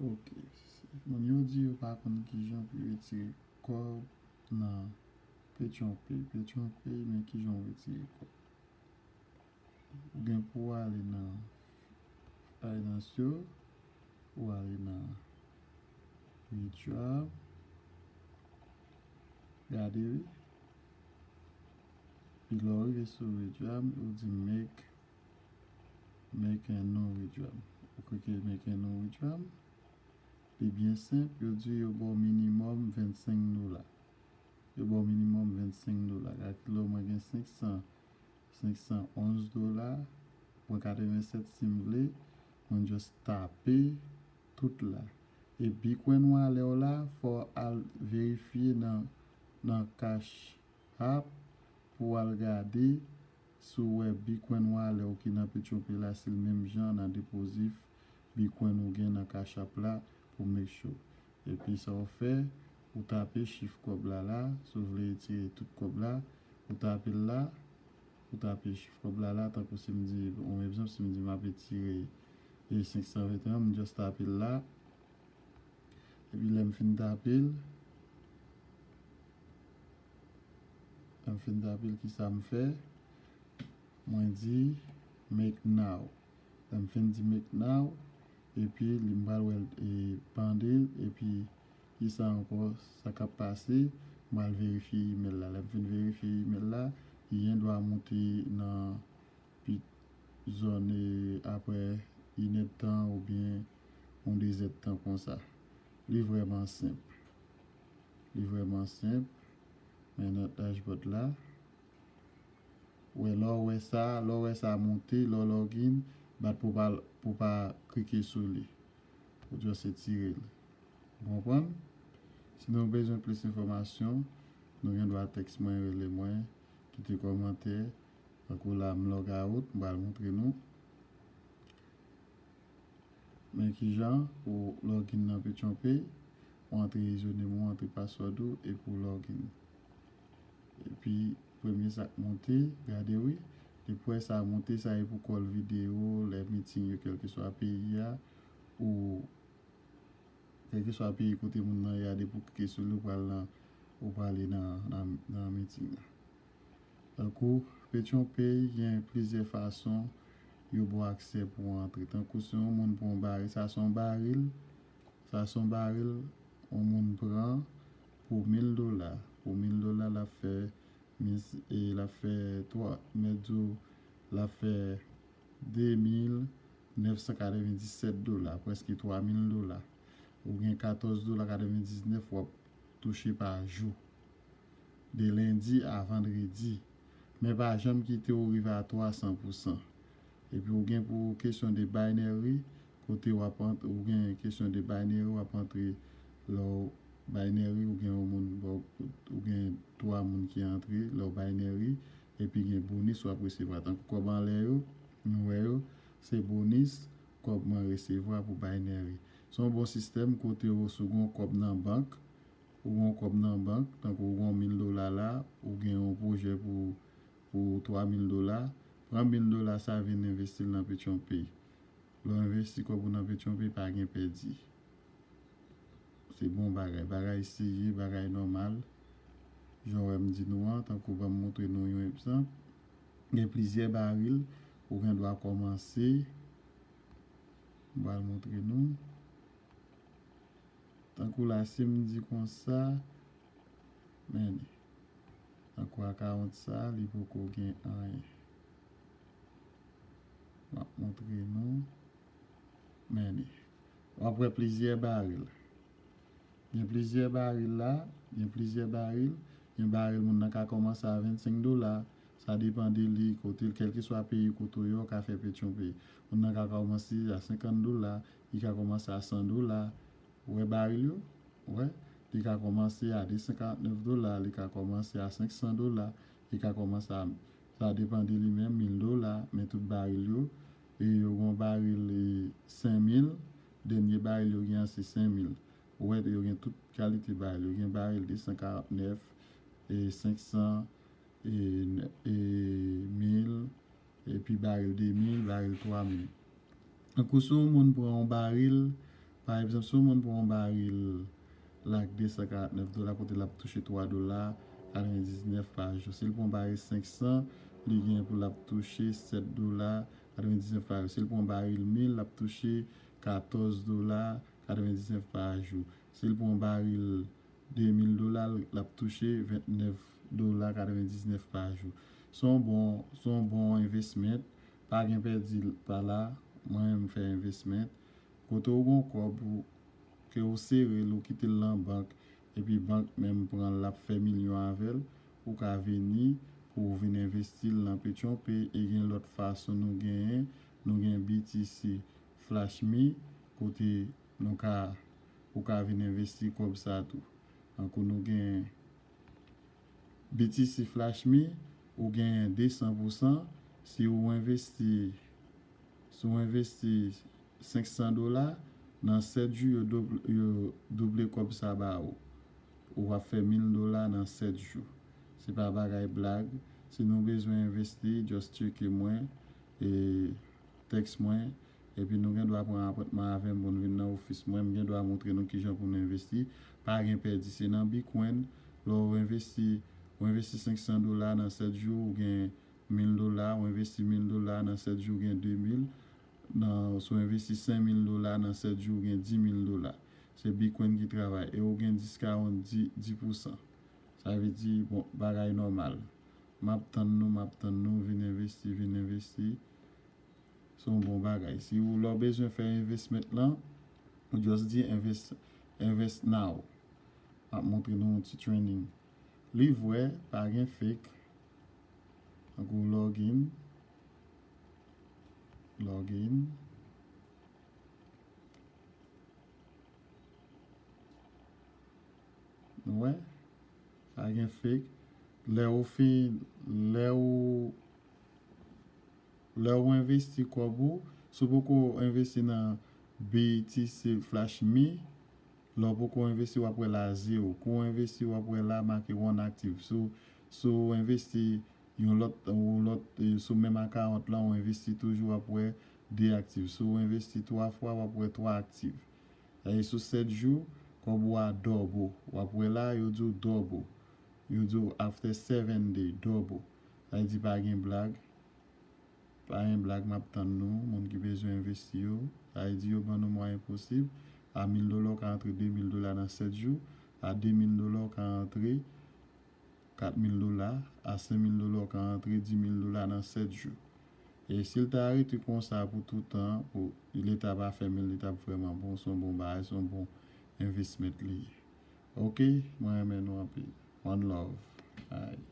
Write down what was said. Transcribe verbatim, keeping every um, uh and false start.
Ok. Moun yo di yo pa konn kijan pou yo retire kòb nan Petyonpay. Petyonpay, men kijan w retire kòb. Ou gen pou w ale nan Binance yo, ou ale nan Withdraw. Gade wi. Pi lè w rive sou Withdraw, ou di make, make a new withdraw. Ou klike make a new withdraw. Li byen senp, yo di yo ba w minimòm vennsenk dola. Yo ba w minimòm vennsenk dola. Kalkile mwen gen senk san, senk san onz dola, mwen katrevennsèt si m vle, mwen just tape tout la. E Bitcoin wallet w la, fò w al verifye nan, nan Cash App pou w al gade si w wè Bitcoin wallet w ki nan Petyonpay la, si l menm jan nan depozif Bitcoin ou gen nan Cash App la pou make sure. Epi sa w fè, ou tape chif kòb la la, si w vle retire tout kòb la, ou tape l la, ou tape chif kòb la la, tankou si m di, yon egzanp, si m di m ap retire e senk san venteyen, m just tape l la. Epi lè m fin tape l, lè m fin tape l, kisa m fè? Mwen di make now. Lè m fin di make now, epi li m pral wè l e pande l, epi kisa ankò sa k ap pase, m pral verifye email la. Lè m fin verifye email la, li gendwa moute nan pi zòn e apre inèdtan oubyen yon dezèdtan konsa. Li vrèman senp. Li vrèman senp. Men nan dashboard la. Wè, lè w wè sa, lè w wè sa monte, lè w login, bat pou pa, pou pa klike sou li. Ou just retire l. Ou konprann? Si nou bezwen plis enfòmasyon, nou gen dwa tèks mwen, rele mwen, kite kòmantè. Tankou la, m log out, m pral montre nou. Men kijan pou login nan Petyonpay, ou antre username ou, antre password ou, epi w login. Epi, premye sa k monte, gade wi. Depi w wè sa monte, sa e pou call videyo, lè meeting yo, kèlkeswa peyi a, ou kèlkeswa peyi kote moun nan ye a, depi w klike sou li, ou pral nan, ou prale nan, nan, nan meeting nan. Tankou Petyonpay, gen plizyè fason yo ba w aksè pou w antre. Tankou si yon moun pran yon baril, sa se yon baril, sa se yon baril, yon moun pran pou mil dola. Pou mil dola, l ap fè, e l ap fè twa, mèt di w, l ap fè de mil nèf san katrevenndisèt dola, prèske twa mil dola. Ou gen katòz dola katrevendiznèf w ap touche pa jou, de lendi a vandredi. Men pa janm kite w rive a twa san pousan. Epi ou gen pou kesyon de binary, kote w ap ant-, ou gen kesyon de binary, w ap antre lè w binary, ou gen yon moun, bon, ou gen twa moun ki antre lè w binary, epi gen bonis w ap resevwa. Tankou kòb anlè yo, nou wè yo, se bonis kòb mwen resevwa pou binary. Se yon bon sistèm kote w, si w gen yon kòb nan bank, ou gen yon kòb nan bank, tankou ou gen yon mil dola la, ou gen yon pwojè pou, pou twa mil dola, pran mil dola sa vin envesti l nan Petyonpay. Lè w envesti kòb ou nan Petyonpay, pa gen pèdi. Se bon bagay, bagay serye, bagay nòmal. Jan w wè m di nou an, tankou ban m montre nou yon egzanp. Gen plizyè baril, ou gen dwa kòmanse. M pral montre nou. Tankou la, si m di konsa, men li. Tankou akawont sa, li poko gen anyen. M ap montre nou. Men li. W ap wè plizyè baril. Gen plizyè baril la, gen plizyè baril. Gen baril moun nan ka kòmanse a vennsenk dola. Sa depann de li, kote l, kèlkeswa peyi kote w ye, w ka fè Petyonpay. Moun nan ka kòmanse a senkant dola, li ka kòmanse a san dola. Ou wè baril yo? Ou wè? Li ka kòmanse a de san karantnèf dola, li ka kòmanse a senk san dola, li ka kòmanse a, sa depann de li menm, mil dola, men tout baril yo, e yo gen yon baril, e, senk mil, dènye baril yo gen an se senk mil. Ou wè, yo gen tout kalite baril. Yo gen baril de san karantnèf, e senk san, e, e mil, epi baril de mil, baril twa mil. Tankou si yon moun pran yon baril, Pa egzanp, si yon moun pran yon baril lak de san karant nèf dola, kote l ap touche twa dola katrevendiznèf pa jou. Si l pran yon baril senk san, li gen pou l ap touche sèt dola katrevendiznèf pa jou. Si l pran yon baril mil, l ap touche katòz dola katrevendiznèf pa jou. Si l pran yon baril de mil dola, l ap touche vennèf dola katrevendiznèf pa jou. Se yon bon, se yon bon investment. Pa gen pèdi pa la. Mwen menm, m fè investment. Kote w gon kòb ou, ke w sere l, ou kite l nan bank, epi bank menm pran l, l ap fè milyon avè l, ou ka vini pou w vin envesti l nan Petyonpe. E gen lòt fason nou genyen, nou gen B T C Flash Me, kote nou ka, ou ka vin envesti kòb sa tou. Tankou nou gen B T C Flash Me, ou genyen de san pou san. Si ou envesti, si ou envesti senk san dola, nan sèt jou, yo doub-, yo double kòb sa ba ou. Ou ap fè mil dola nan sèt jou. Se pa bagay blag. Si nou bezwen envesti, just tcheke mwen, e tèks mwen, epi nou gen dwa pran apwentman avè m pou n vin nan ofis mwen. M gen dwa montre nou kijan pou nou envesti. Pa gen pèdi, se nan Bitcoin. Lè w envesti, ou envesti senk san dola, nan sèt jou, ou gen mil dola. Ou envesti mil dola, nan sèt jou, ou gen de mil. Nan, si w envesti senk mil dola, nan sèt jou, ou gen dis mil dola. Se Bitcoin ki travay. E ou gen diskawon dis, dis pou san. Sa vle di, bon, bagay nòmal. M ap tann nou, m ap tann nou, vin envesti, vin envesti. Se yon bon bagay. Si ou, lè w bezwen fè investment lan, ou just di invest, invest now. M ap montre nou yon ti training. Li vrè, pa gen fake. Tankou login. Login. Nou wè? Pa gen fake. Lè ou fin, lè ou, lè ou envesti kòb ou, si w poko envesti nan B T C Flash Me, lè w poko envesti, w ap wè la zewo. Kou w envesti, w ap wè la make one active. Si w, si w envesti yon lòt, yon lòt, e, sou menm akawont lan, w envesti toujou, w ap wè de aktif. Si w envesti twa fwa, w ap wè twa aktif. Sa vle di sou sèt jou, kòb ou a double. W ap wè la, yo di w double. Yo di w after seven day, double. Sa vle di pa gen blag. Pa gen blag, m ap tann nou, moun ki bezwen envesti yo. Sa vle di yo ban nou mwayen posib. A mil dola, w ka antre de mil dola nan sèt jou. A de mil dola, w ka antre kat mil dola. A senk mil dola, w ka antre dis mil dola nan sèt jou. E si l ta rete konsa pou toutan, pou, li ta pa fèmen, li t ap vrèman bon, se yon bon bagay, se yon bon investment li ye. Ok, mwen renmen nou anpil. One love. Bye.